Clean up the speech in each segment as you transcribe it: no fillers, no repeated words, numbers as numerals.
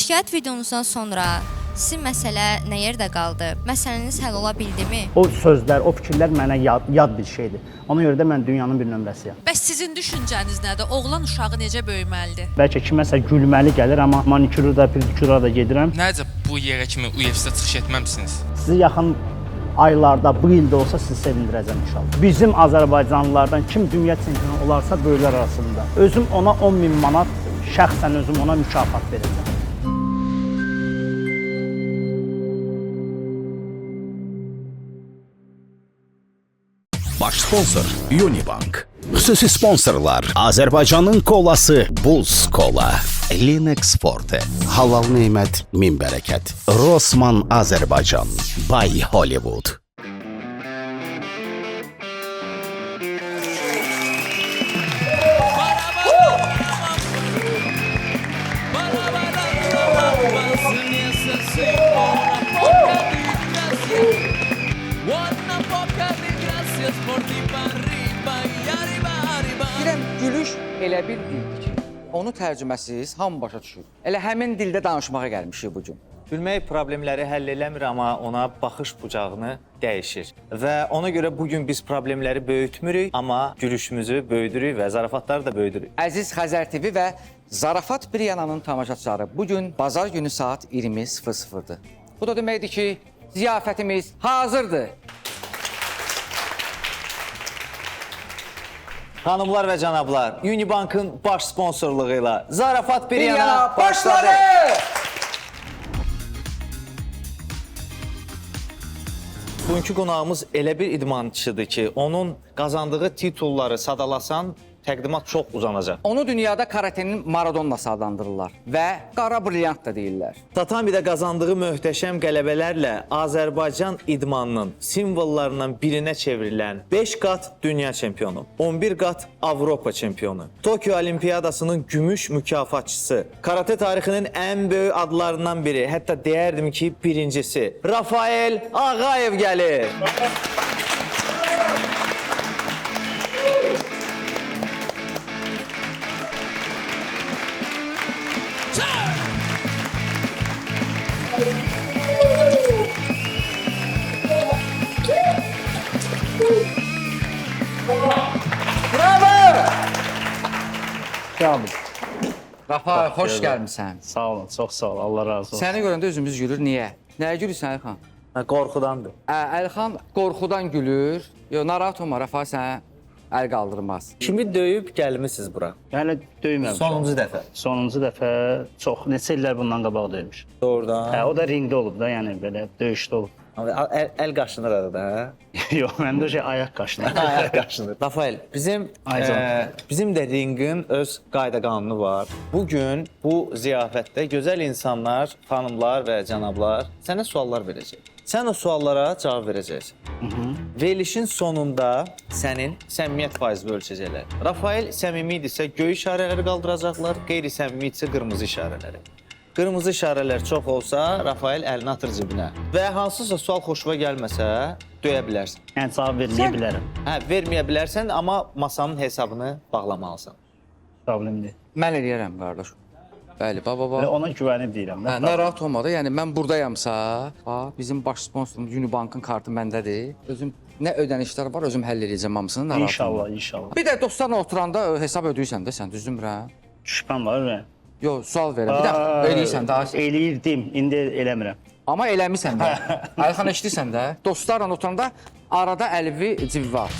Şikayət videonuzdan sonra sizin məsələ nə yerdə qaldı? Məsələniz həll ola bildimi? O sözlər, o fikirlər mənə yad bir şeydir. Ona görə də mən dünyanın bir nömrəsiyəm. Bəs sizin düşüncəniz nədir? Oğlan uşağı necə böyüməlidir? Bəlkə kiməsə gülməli gəlir, amma maniküra da, pediküra da gedirəm. Necə bu yerə kimi UFC-də çıxış etməmisiniz? Sizi yaxın aylarda, bu ildə olsa sizi sevindirəcəm inşallah. Bizim Azərbaycanlılardan kim dünya çempionu olarsa böyüklər arasında, özüm ona 10 min manat, şəxsən özüm ona mükafat verəcəm. Baş sponsor Unibank. Xüsusi sponsorlar Azərbaycanın kolası Buz Kola, Linux Forte, Halal Nemət, Min Bərəkət, Rosman Azərbaycan, Bay Hollywood. Deyirəm, gülüş elə bir dildir ki, onu tərcüməsiz hamı başa düşür. Elə həmin dildə danışmağa gəlmişik bu gün. Gülmək problemləri həll eləmir, amma ona baxış bucağını dəyişir. Və ona görə bu gün biz problemləri böyütmürük, amma gülüşümüzü böyüdürük və zarafatları da böyüdürük. Əziz Xəzər TV və Zarafat bir yananın tamaşaçıları, bu gün bazar günü saat 20:00-dır. Bu da deməkdir ki, ziyafətimiz hazırdır. Xanımlar və cənablar, Unibankın baş sponsorluğu ilə Zarafat bir, Bir yana, yana başladı. başladı. Bugünkü qonağımız elə bir idmançıdır ki, onun qazandığı titulları sadalasan təqdimat çox uzanacaq. Onu dünyada karatenin Maradonası adlandırırlar və qara brilyant da deyirlər. Tatamidə qazandığı möhtəşəm qələbələrlə Azərbaycan idmanının simvollarından birinə çevrilən 5 qat dünya çempionu, 11 qat Avropa çempionu, Tokyo Olimpiyadasının gümüş mükafatçısı, karate tarixinin ən böyük adlarından biri, hətta deyərdim ki, birincisi Rafael Ağayev gəlir. Bravo! Sağ olun. Rafael, xoş gəlmisən. Sağ olun, çox sağ olun. Allah razı olsun. Səni görəndə üzümüz gülür. Niyə? Nəyə gülürsən Əlxan? Qorxudandır. Əlxan qorxudan gülür. Yox, narahat olma, Rafael sənə əl qaldırmaz. Kimi döyüb gəlmisiniz bura? Yəni döyməmişəm. Sonuncu dəfə. Sonuncu dəfə çox neçə illər bundan qabaq döymüş. Doğrudan. Hə, o da ringdə olub da, yəni belə döyüşdə olub. Əl qaşınır arada, hə? Yox, məndə o şey ayaq qaşınır. Ayaq qaşınır. Rafael, bizim Ay can. bizim də ringin öz qayda qanunu var. Bu gün bu ziyafətdə gözəl insanlar, xanımlar və cənablar sənə suallar verəcək. Sən o suallara cavab verəcəksən. Verilişin sonunda sənin səmimiyyət faizini ölçəcəklər. Rafael səmimi idisə göy işarələri qaldıracaqlar, qeyri-səmimi idisə qırmızı işarələri. Qırmızı işarələr çox olsa, Rafael əlini atır cibinə. Və hansısa sual xoşuna gəlməsə, döyə bilərsən. Yəni cavab verməyə bilərəm. Hə, verməyə bilərsən, amma masanın hesabını bağlamalısan. Problem deyil. Mən eləyərəm qardaş. Bəli, baba, Elə baba. ona güvənib deyirəm. Hə, narahat olma da, yəni mən burdayamsa, bax, bizim baş sponsorumuz Unibankın kartı məndədir. Özüm nə ödənişlər var, özüm həll eləyəcəm hamısını, narahat olma. İnşallah, inşallah. Bir də dostlarla oturanda hesab ödəyirsən də sən, düzdürmü? Şübhəm var və. Yox, sual verirəm. Bir də eləyirsən daha. Eləyirdim, indi eləmirəm. Amma eləmisən də. Əlxan eşidirsən də. Dostlarla oturanda arada əlvi civə at.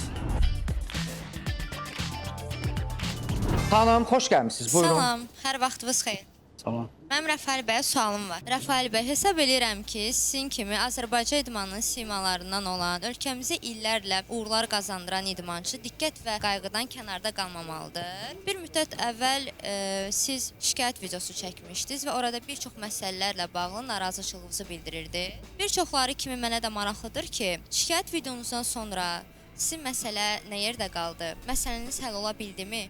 Xanım, xoş gəlmisiniz. Buyurun. Salam, hər vaxtınız xeyir. Salam. Mənim Rafael bəyə sualım var. Rafael bəy, hesab eləyirəm ki, sizin kimi Azərbaycan idmanının simalarından olan, ölkəmizə illərlə uğurlar qazandıran idmançı diqqət və qayğıdan kənarda qalmamalıdır. Bir müddət əvvəl siz şikayət videosu çəkmişdiniz və orada bir çox məsələlərlə bağlı narazıçılığınızı bildirirdiniz. Bir çoxları kimi mənə də maraqlıdır ki, şikayət videonuzdan sonra sizin məsələ nə yerdə qaldı? Məsələniz həll ola bildimi?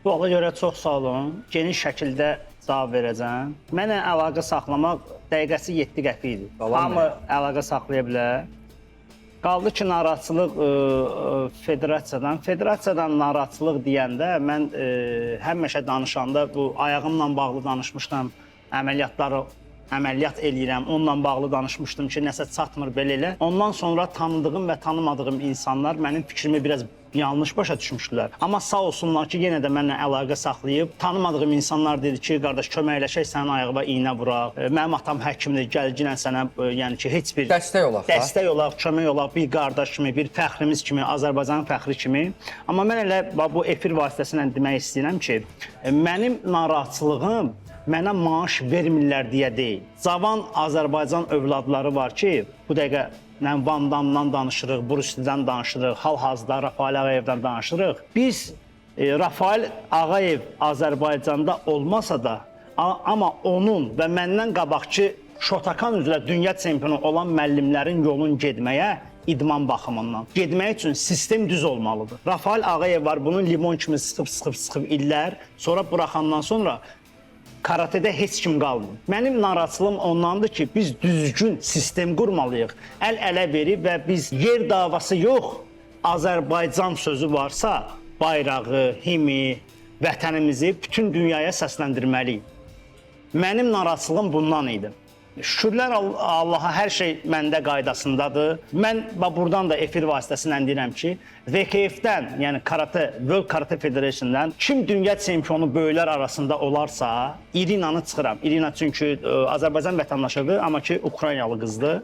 Suala görə çox sağ olun. Geniş şəkildə cavab verəcəm. Mənə əlaqə saxlamaq dəqiqəsi 7 qəpik idi. Hamı əlaqə saxlaya bilər. Qaldı ki, narahatçılıq federasiyadan. Federasiyadan narahatçılıq deyəndə mən həmişə danışanda bu ayağımla bağlı danışmışdım. Əməliyyatları əməliyyat eləyirəm. Onunla bağlı danışmışdım ki, nəsə çatmır belə elə. Ondan sonra tanıdığım və tanımadığım insanlar mənim fikrimi biraz yanlış başa düşmüşdülər. Amma sağ olsunlar ki, yenə də mənimlə əlaqə saxlayıb tanımadığım insanlar dedi ki, qardaş köməkləşək sənin ayağına iynə vuraq. Mənim atam həkimdir, gəl ginən sənə yəni ki, heç bir Dəstək olaq da. Dəstək olaq, kömək olaq, bir qardaş kimi, bir fəxrimiz kimi, Azərbaycanın fəxri kimi. Amma mən elə bax bu efir vasitəsilə demək istəyirəm ki, mənim narahatçılığım mənə maaş vermirlər deyə deyil. Cavan Azərbaycan övladları var ki, bu dəqiqə nə Van Damdan danışırıq, Bruce-dən danışırıq, hal-hazırda Rafael Ağayevdən danışırıq. Biz Rafael Ağayev Azərbaycanda olmasa da, amma onun və məndən qabaqçı Şotakan üzrə dünya çempionu olan müəllimlərin yolun getməyə idman baxımından. Getmək üçün sistem düz olmalıdır. Rafael Ağayev var, bunu limon kimi sıxıb illər, sonra buraxandan sonra karatedə heç kim qalmır. Mənim narahatçılığım ondandır ki, biz düzgün sistem qurmalıyıq. Əl-ələ verib və biz yer davası yox, Azərbaycan sözü varsa, bayrağı, himi, vətənimizi bütün dünyaya səsləndirməliyik. Mənim narahatçılığım bundan idi. Şükürlər Allaha hər şey məndə qaydasındadır. Mən bax buradan da efir vasitəsilə deyirəm ki, VKF-dən, yəni Karate World Karate Federation-dan kim dünya çempionu böyüklər arasında olarsa, İrinanı çıxıram. İrina çünki Azərbaycan vətəndaşıdır, amma ki Ukraynalı qızdır.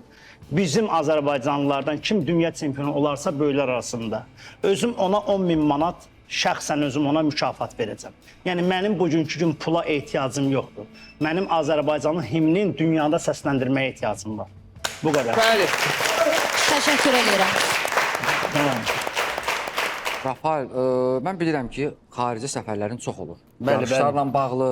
Bizim Azərbaycanlılardan kim dünya çempionu olarsa böyüklər arasında, özüm ona 10 min manat şəxsən özüm ona mükafat verəcəm. Yəni mənim bugünkü gün pula ehtiyacım yoxdur. Mənim Azərbaycanın himnin dünyada səsləndirməyə ehtiyacım var. Bu qədər. Bəli. Təşəkkür edirəm. Tamam. Rafael, mən bilirəm ki, xarici səfərlərin çox olur. Bəli, Yarışlarla bağlı,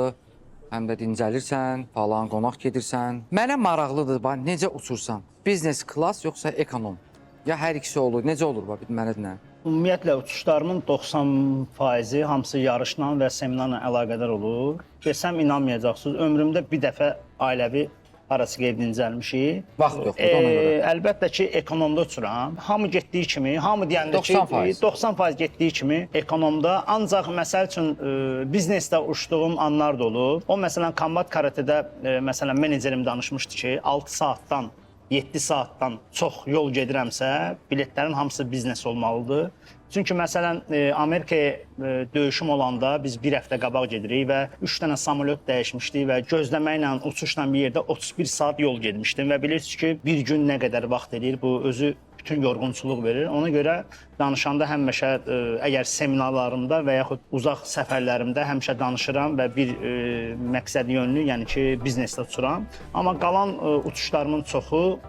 həm də dincəlirsən, falan, qonaq gedirsən. Mənə maraqlıdır, bax, necə uçursan? Business class yoxsa ekonom? Ya hər ikisi olur, necə olur bax, bir mənə dinə. Ümumiyyətlə uçuşlarımın 90%-i hamısı yarışla və seminarla əlaqədar olur. Desəm inanmayacaqsınız, ömrümdə bir dəfə ailəvi arası qeyb dincəlmişik. Vaxt yoxdur da ona görə. Əlbəttə ki, ekonomda uçuram. Hamı getdiyi kimi, hamı deyəndə ki, 90%. 90% getdiyi kimi ekonomda. Ancaq məsəl üçün biznesdə uçduğum anlar da olub. O məsələn Combat Karatedə məsələn menecerim danışmışdı ki, 6 saatdan 7 saatdan çox yol gedirəmsə, biletlərin hamısı biznes olmalıdır. Çünki məsələn Amerikaya döyüşüm olanda biz bir həftə qabaq gedirik və 3 dənə samolyot dəyişmişdik və gözləməklə, uçuşla bir yerdə 31 saat yol getmişdim və bilirsiniz ki, bir gün nə qədər vaxt eləyir, bu özü bütün yorğunçuluq verir. Ona görə danışanda həmişə əgər seminarlarımda və yaxud uzaq səfərlərimdə həmişə danışıram və bir məqsəd yönlü, yəni ki, biznesdə uçuram. Amma qalan uçuşlarımın çoxu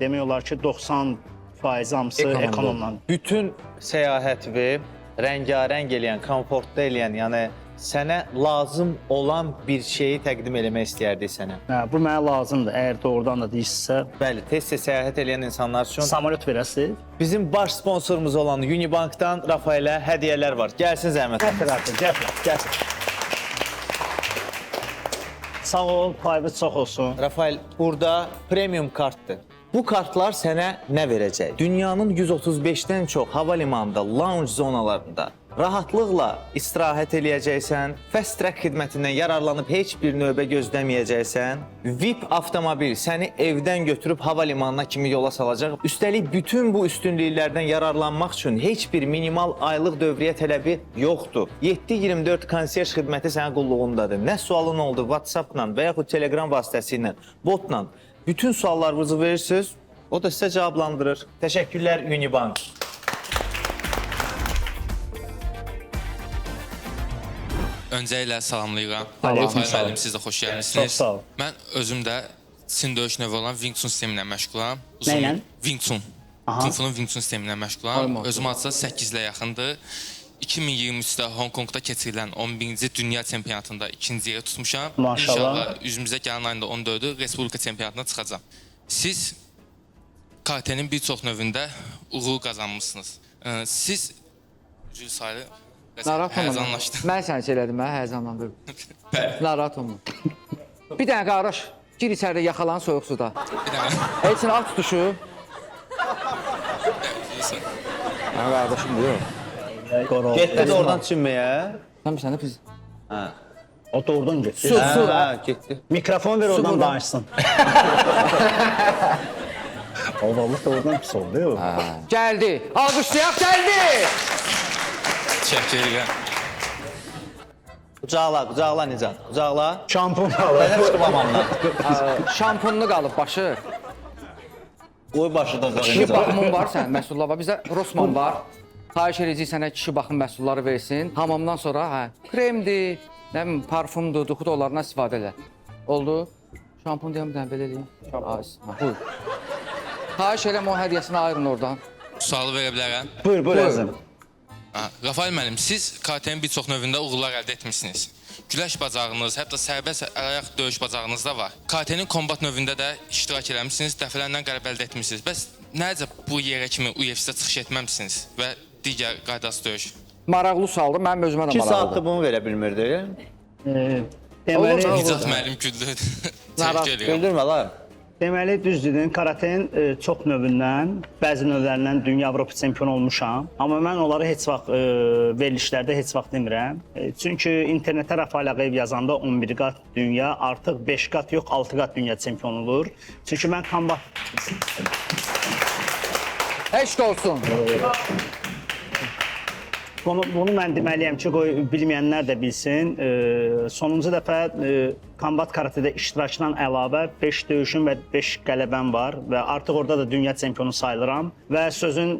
demək olar ki, 90% hamısı ekonomla. Bütün səyahəti rəngarəng eləyən, komfortda eləyən, yəni sənə lazım olan bir şeyi təqdim eləmək istəyərdik sənə. Hə, bu mənə lazımdır. Əgər doğrudan da deyirsinizsə, Bəli, tez-tez səyahət eləyən insanlar üçün samolyot verəsiniz. bizim baş sponsorumuz olan Unibankdan Rafaelə hədiyyələr var. Gəlsin zəhmət. Gətir artıq, gətir, gətir. Sağ ol, payınız çox olsun. Rafael, burada premium kartdır. Bu kartlar sənə nə verəcək? Dünyanın 135-dən çox hava limanında, lounge zonalarında rahatlıqla istirahət eləyəcəksən, fast track xidmətindən yararlanıb heç bir növbə gözləməyəcəksən. VIP avtomobil səni evdən götürüb hava limanına kimi yola salacaq. Üstəlik bütün bu üstünlüklərdən yararlanmaq üçün heç bir minimal aylıq dövriyyə tələbi yoxdur. 7/24 konserj xidməti sənin qulluğundadır. Nə sualın oldu WhatsApp-la və yaxud Telegram vasitəsilə, botla bütün suallarınızı verirsiniz, o da sizə cavablandırır. Təşəkkürlər Unibank. Öncəliklə salamlayıram. Aleyküm Rafael müəllim, siz də xoş gəlmisiniz. Çox sağ ol. Mən özüm də Çin döyüş növü olan Wing Chun sistemi ilə məşğulam. Nə ilə? Wing Chun. Kung Fu'nun Wing Chun sistemi ilə məşğulam. Özüm hadisə 8 ilə yaxındır. 2023-də Hong Kongda keçirilən 11-ci dünya çempionatında ikinci yeri tutmuşam. Maşallah. İnşallah üzümüzə gələn ayın da 14-ü Respublika çempionatına çıxacağam. Siz karatenin bir çox növündə uğur qazanmısınız. Siz üzr sayılı Narahat olma. həyəcanlaşdım. Mən səni şey elədim, hə, həyəcanlandırdım. Narahat olma. Bir dənə qardaş, gir içəridə yaxalan soyuq suda. Bir dənə. Heç nə at tutuşu. Mənim qardaşım deyil. Getdi də oradan çimməyə. Sən bir sənə pis. Hə. O doğrudan getdi. Su, su. Hə, getdi. Mikrofon ver oradan buradan. danışsın. O vallahi doğrudan pis oldu. O. Gəldi. Alqışlayaq, gəldi. Təşəkkür edirəm. Qucaqla, qucaqla Nicat. Qucaqla. Şampun alır. Belə çıxıb hamamdan. Şampunlu qalıb başı. Qoy başı da Kişi Nicat. baxımın var sənin məhsullar var. Bizdə Rosman var. Xahiş edəcəyik sənə kişi baxım məhsulları versin. Hamamdan sonra hə, kremdir, nə bilim parfumdur, duxudur onlardan istifadə elə. Oldu? Şampun deyəm bir dənə belə eləyim. Hə, buyur. Xahiş eləm o hədiyyəsini ayırın oradan. Sualı verə bilərəm. Buyur, buyur Buyur. əzizim. Ha, Rafael müəllim, siz KT-nin bir çox növündə uğurlar əldə etmisiniz. Güləş bacağınız, hətta sərbəst əl-ayaq döyüş bacağınız da var. KT-nin kombat növündə də iştirak eləmisiniz, dəfələrlə qələbə əldə etmisiniz. Bəs necə bu yerə kimi UFC-də çıxış etməmisiniz və digər qaydasız döyüş? Maraqlı sualdır, mənim özümə də 2 saatdır maraqlıdır. bunu verə bilmirdi. Deməli, Olur, olur. Nicat müəllim güldü. Narahat Təşəkkür edirəm. Güldürmə lan. Deməli düz dedin, karatenin çox növündən, bəzi növlərindən dünya Avropa çempionu olmuşam. Amma mən onları heç vaxt verilişlərdə heç vaxt demirəm. Çünki internetə Rafael Ağayev yazanda 11 qat dünya, artıq 5 qat yox, 6 qat dünya çempionu olur. Çünki mən kombat Eşq olsun. Bunu mən deməliyəm ki, qoy bilməyənlər də bilsin. Sonuncu dəfə kombat karatedə iştirakdan əlavə 5 döyüşüm və 5 qələbəm var və artıq orada da dünya çempionu sayılıram və sözün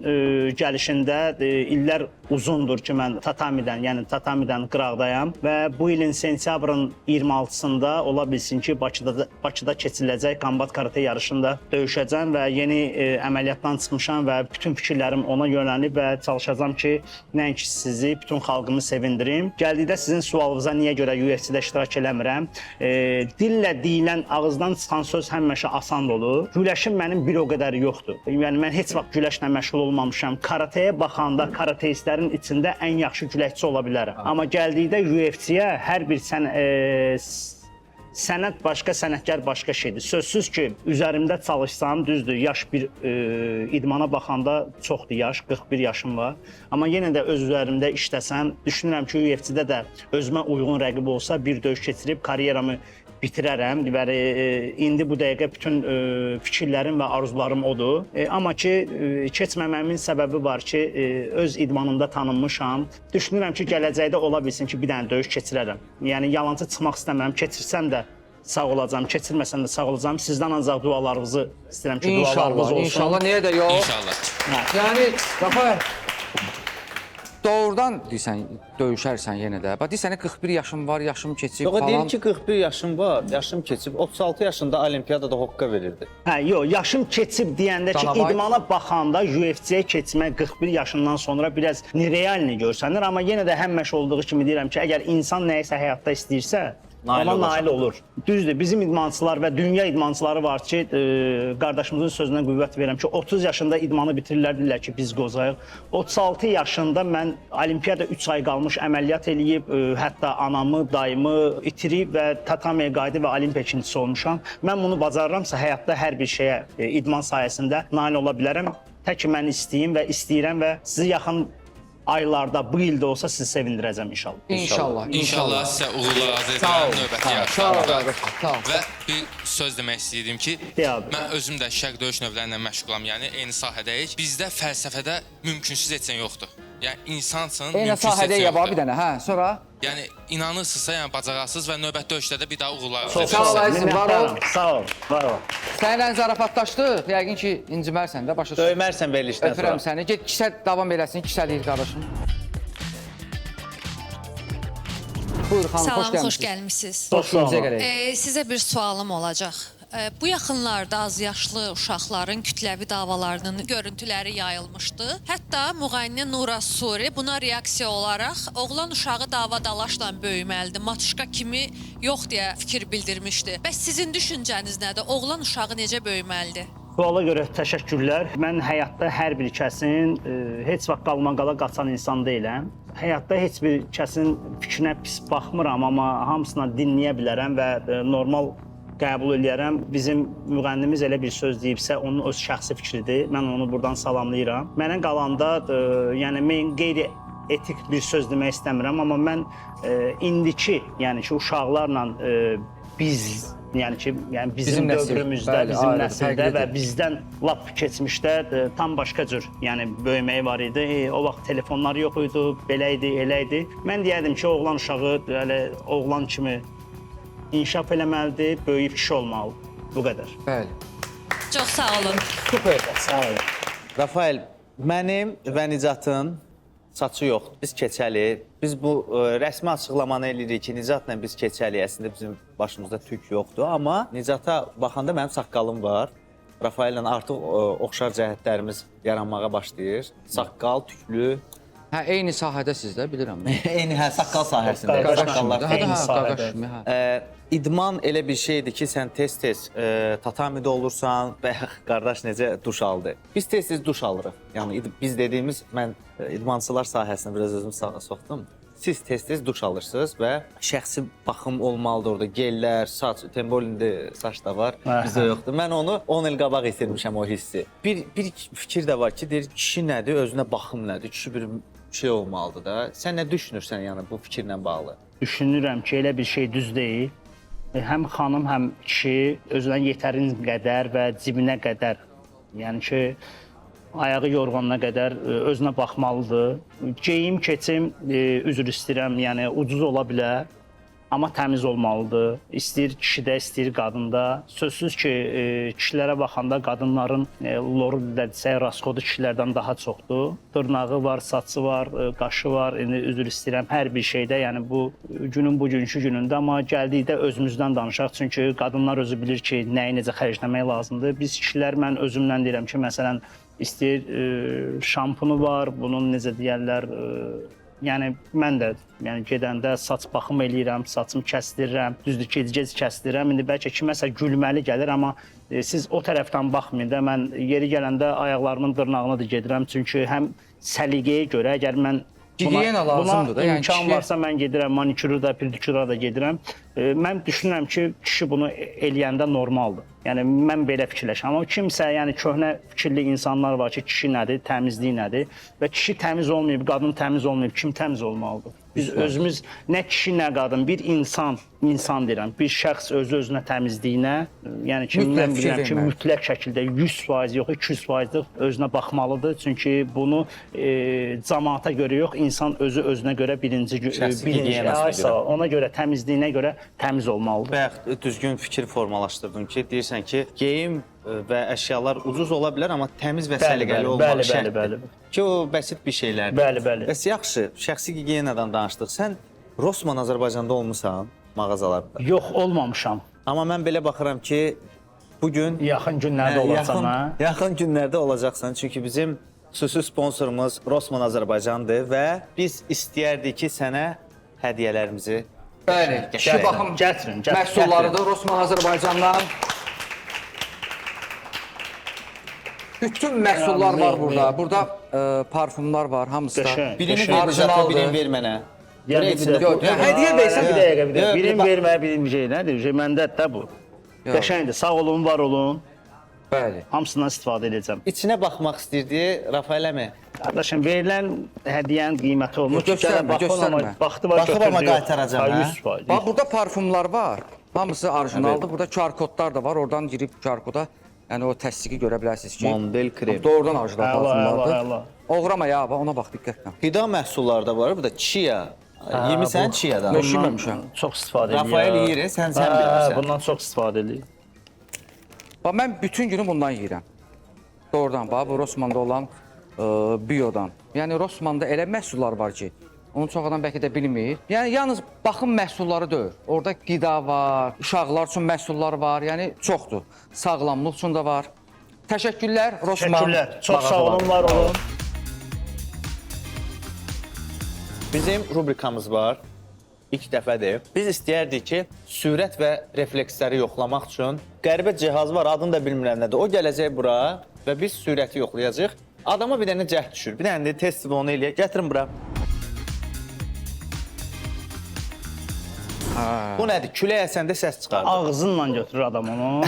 gəlişində illər uzundur ki, mən tatamidən, yəni tatamidən qıraqdayam və bu ilin sentyabrın 26-sında ola bilsin ki, Bakıda keçiriləcək kombat karate yarışında döyüşəcəm və yeni əməliyyatdan çıxmışam və bütün fikirlərim ona yönəlib və çalışacağam ki, nəinki sizi, bütün xalqımı sevindirim. Gəldikdə sizin sualınıza niyə görə UFC-də iştirak eləmirəm? Dillə deyilən, ağızdan çıxan söz həmişə asan olur. Güləşim mənim bir o qədər yoxdur. Yəni mən heç vaxt güləşlə məşğul olmamışam. Karatəyə baxanda karateistlərin içində ən yaxşı güləşçi ola bilərəm. Amma gəldikdə UFC-yə hər bir sənət başqa, sənətkar başqa şeydir. Sözsüz ki, üzərimdə çalışsam, düzdür, yaş bir idmana baxanda çoxdur yaş, 41 yaşım var. Amma yenə də öz üzərimdə işləsəm, düşünürəm ki, UFC-də də özümə uyğun rəqib olsa bir döyüş keçirib karyeramı bitirərəm. Deməli, indi bu dəqiqə bütün fikirlərim və arzularım odur. Amma ki, keçməməmin səbəbi var ki, öz idmanımda tanınmışam. Düşünürəm ki, gələcəkdə ola bilsin ki, bir dənə döyüş keçirərəm. Yəni yalançı çıxmaq istəmirəm. Keçirsəm də sağ olacağam, keçirməsəm də sağ olacağam. Sizdən ancaq dualarınızı istəyirəm ki, dualarınız İnşallah, olsun. inşallah. Niyə də yox? İnşallah. Yəni Rafael doğrudan deyirsən döyüşərsən yenə də. Bax deyirsən 41 yaşım var, yaşım keçib Yox, falan. deyir ki 41 yaşım var, yaşım keçib. 36 yaşında olimpiyadada hoqqa verirdi. Hə, yox, yaşım keçib deyəndə ki, Dana idmana baxanda UFC-yə keçmək 41 yaşından sonra biraz nerealni görsənir, amma yenə də həmişə olduğu kimi deyirəm ki, əgər insan nəyisə həyatda istəyirsə, Nail ona olacaq. nail olur. Düzdür, bizim idmançılar və dünya idmançıları var ki, qardaşımızın sözünə qüvvət verirəm ki, 30 yaşında idmanı bitirirlər, deyirlər ki, biz qozayıq. 36 yaşında mən olimpiyada 3 ay qalmış əməliyyat eləyib, hətta anamı, dayımı itirib və tatamiyə qayıdıb və olimpiya ikincisi olmuşam. Mən bunu bacarıramsa həyatda hər bir şeyə idman sayəsində nail ola bilərəm. Tək ki mən istəyim və istəyirəm və sizi yaxın aylarda, bu ildə olsa sizi sevindirəcəm inşallah. İnşallah, İnşallah sizə uğurlar arzu Sağ ol. edirəm növbəti Sağ ol yarışlarda. qardaşım, sağ ol. Və bir söz demək istəyirdim ki, De abi. mən özüm də şərq döyüş növləri ilə məşğulam, yəni eyni sahədəyik. Bizdə fəlsəfədə mümkünsüz heç nə yoxdur. Yəni insansın, Eyni mümkünsüz heç sahədə nə ya var bir yoxdur. dənə, hə, sonra. Yəni inanırsınızsa, yəni bacarasınız və növbəti döyüşlərdə də bir daha uğurlar arzu Çox Sağ ol edirəm. əzizim, var ol. Minnətdaram. Sağ ol, var ol. Səninlə zarafatlaşdıq. Yəqin ki, inciməzsən də, başa düşürəm. Döymərsən verilişdən sonra. Öpürəm səni. Get kisə davam eləsin, kisəliyir qardaşım. Buyur xanım, Salam, xoş gəlmisiniz. xoş gəlmisiniz. Çox sağ Xoşumuza olun. gələk. Sizə bir sualım olacaq. Bu yaxınlarda azyaşlı uşaqların kütləvi davalarının görüntüləri yayılmışdı. Hətta müğənni Nura Suri buna reaksiya olaraq oğlan uşağı dava dalaşla böyüməlidir, matuşka kimi yox deyə fikir bildirmişdi. Bəs sizin düşüncəniz nədir? Oğlan uşağı necə böyüməlidir? Suala görə təşəkkürlər. Mən həyatda hər bir kəsin heç vaxt qalmaqala qaçan insan deyiləm. Həyatda heç bir kəsin fikrinə pis baxmıram, amma hamısına dinləyə bilərəm və normal qəbul eləyərəm. Bizim müğənnimiz elə bir söz deyibsə, onun öz şəxsi fikridir. Mən onu buradan salamlayıram. Mənə qalanda, yəni mən qeyri etik bir söz demək istəmirəm, amma mən indiki, yəni ki, uşaqlarla biz, yəni ki, yəni bizim nəsil, dövrümüzdə, bəli, bizim ayrıdır, nəsildə və fərqlidir. bizdən lap keçmişdə tam başqa cür, yəni böyüməyi var idi. O vaxt telefonlar yox idi, belə idi, elə idi. Mən deyərdim ki, oğlan uşağı elə oğlan kimi inkişaf eləməlidir, böyüyüb kişi olmalıdır. Bu qədər. Bəli. Çox sağ olun. Super. Sağ olun. Rafael, mənim və Nicatın saçı yoxdur. Biz keçəli. Biz bu rəsmi açıqlamanı eləyirik ki, Nicatla biz keçəli. Əslində bizim başımızda tük yoxdur, amma Nicata baxanda mənim saqqalım var. Rafaellə artıq oxşar cəhətlərimiz yaranmağa başlayır. Saqqal, tüklü. Hə, eyni sahədəsiz də, bilirəm. mən. Eyni hə, saqqal sahəsində. Qardaş Saqqallar. Hə, Eyni hə, sahədə. qardaş kimi, hə. İdman elə bir şeydir ki, sən tez-tez tatamidə olursan, bayaq qardaş necə duş aldı. Biz tez-tez duş alırıq. Yəni biz dediyimiz, mən idmançılar sahəsinə biraz özümü soxdum. Siz tez-tez duş alırsınız və şəxsi baxım olmalıdır orada. Gellər, saç, tembolində saç da var, bizdə yoxdur. Mən onu 10 il qabaq itirmişəm o hissi. Bir fikir də var ki, deyir kişi nədir, özünə baxım nədir? Kişi bir şey olmalıdır da. Sən nə düşünürsən yəni bu fikirlə bağlı? Düşünürəm ki, elə bir şey düz deyil. Həm xanım, həm kişi özünə yetərin qədər və cibinə qədər, yəni ki, ayağı yorğanına qədər özünə baxmalıdır. Geyim, keçim, üzr istəyirəm, yəni ucuz ola bilər, amma təmiz olmalıdır. İstəyir kişidə, istəyir qadında. Sözsüz ki, kişilərə baxanda qadınların loru desək, raskodu kişilərdən daha çoxdur. Dırnağı var, saçı var, qaşı var. İndi üzr istəyirəm hər bir şeydə, yəni bu günün bugünkü günündə, amma gəldikdə özümüzdən danışaq. Çünki qadınlar özü bilir ki, nəyi necə xərcləmək lazımdır. Biz kişilər, mən özümdən deyirəm ki, məsələn, istəyir şampunu var, bunun necə deyərlər, yəni mən də yəni gedəndə saç baxım eləyirəm, saçımı kəsdirirəm, düzdür gec-gec kəsdirirəm. İndi bəlkə kiməsə gülməli gəlir, amma siz o tərəfdən baxmayın da, mən yeri gələndə ayaqlarımın dırnağına da gedirəm. Çünki həm səliqəyə görə, əgər mən Gigiyena lazımdır da, buna yəni imkan varsa mən gedirəm, manikürü də, pediküra da gedirəm. Mən düşünürəm ki, kişi bunu eləyəndə normaldır. Yəni mən belə fikirləşirəm. Amma kimsə, yəni köhnə fikirli insanlar var ki, kişi nədir, təmizlik nədir və kişi təmiz olmayıb, qadın təmiz olmayıb, kim təmiz olmalıdır? Biz özümüz nə kişi, nə qadın, bir insan, insan deyirəm, bir şəxs özü özünə təmizliyinə, yəni ki, Mütləq mən fikir bilirəm ki, verməlidir. mütləq şəkildə 100% yox, 200%lıq özünə baxmalıdır. Çünki bunu cəmaata görə yox, insan özü özünə görə birinci Şəxsi birinci gigiyenasına Ay, görə. sağ ol. Ona görə təmizliyinə görə təmiz olmalıdır. Bayaq düzgün fikir formalaşdırdın ki, deyirsən ki, geyim və əşyalar ucuz ola bilər, amma təmiz və Bəli, səliqəli bəli, olmaq bəli, şərtdir. bəli, bəli. Ki o bəsit bir şeylərdir. Bəli, bəli. Bəs yaxşı, şəxsi gigiyenadan danışdıq. Sən Rossmann Azərbaycanda olmusan mağazalarda. Yox, olmamışam. Amma mən belə baxıram ki, bu gün Yaxın günlərdə olacam, hə? Yaxın günlərdə olacaqsan, çünki bizim xüsusi sponsorumuz Rossmann Azərbaycandır və biz istəyərdik ki, sənə hədiyyələrimizi Bəli, kişi baxım Gətirin, gətirin. məhsullarıdır Rossmann Azərbaycandan. Bütün məhsullar var burada. Burada parfumlar var, hamısı da. Qəşəng. Birini Qəşəng. ver Nicata, Orijinaldır. birini ver mənə. Yəni Görək bir içində dəqiqə. Yox, hədiyyə versən Bir dəqiqə, bir dəqiqə. Yox, Birini bir verməyə, birini şey nədir? Şey məndədir də bu. Qəşəngdir. Sağ olun, var olun. Bəli. Hamısından istifadə edəcəm. İçinə baxmaq istəyirdi Rafael əmi. Qardaşım, verilən hədiyyənin qiyməti olmur. Yox, göstərmə, Gələ baxın, amma göstərmə. Baxdı var, Baxıb amma götürdü, yox. qaytaracam, Ha, hə? 100%. Bax burada parfumlar var. Hamısı orijinaldır. Burada QR kodlar da var. Oradan girib QR koda, yəni o təsdiqi görə bilərsiniz ki, Mandel krem. Doğrudan orijinal Əla, parfumlardır. əla, əla. Oğrama ya, bax ona bax diqqətlə. Qida məhsulları da var. Burada chia. Yemisən chiadan? Yox, yeməmişəm. Çox istifadə edir. Rafael yeyir, sən bilmirsən. Bundan çox istifadə edir. Bax mən bütün günü bundan yeyirəm. Doğrudan bax bu Rossmannda olan biodan. Yəni Rossmannda elə məhsullar var ki, onu çox adam bəlkə də bilmir. Yəni yalnız baxım məhsulları deyil. Orada qida var, uşaqlar üçün məhsullar var, yəni çoxdur. Sağlamlıq üçün də var. Təşəkkürlər Rossmann. Təşəkkürlər. Çox sağ olun, var olun. Bizim rubrikamız var. İlk dəfədir. Biz istəyərdik ki, sürət və refleksləri yoxlamaq üçün qəribə cihaz var, adını da bilmirəm nədir. O gələcək bura və biz sürəti yoxlayacağıq. Adama bir dənə cəhd düşür. Bir dənə də test onu eləyək. Gətirin bura. Bu nədir? Külək əsəndə səs çıxardır. Ağzınla götürür adam onu.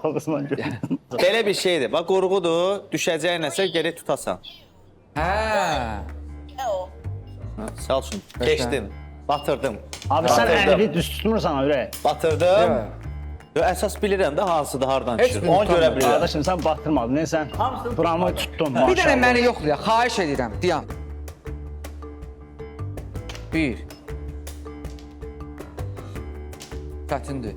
Ağzınla götürür. Belə bir şeydir. Bax qorxudur, düşəcək nəsə gərək tutasan. Hə. Sağ olsun. Keçdim. Batırdım. Abi sən Batırdım. əlini düz tutmursan ürək. Batırdım. Yox. Yo, əsas bilirəm də hansıdır, hardan Heç düşür. birini Onu görə tutamıram. bilirəm. Qardaşım sən batırmadın, nə sən buramı tutdun Bir dənə maşallah. məni yoxlaya, xahiş edirəm. Dayan. Bir. Çətindir.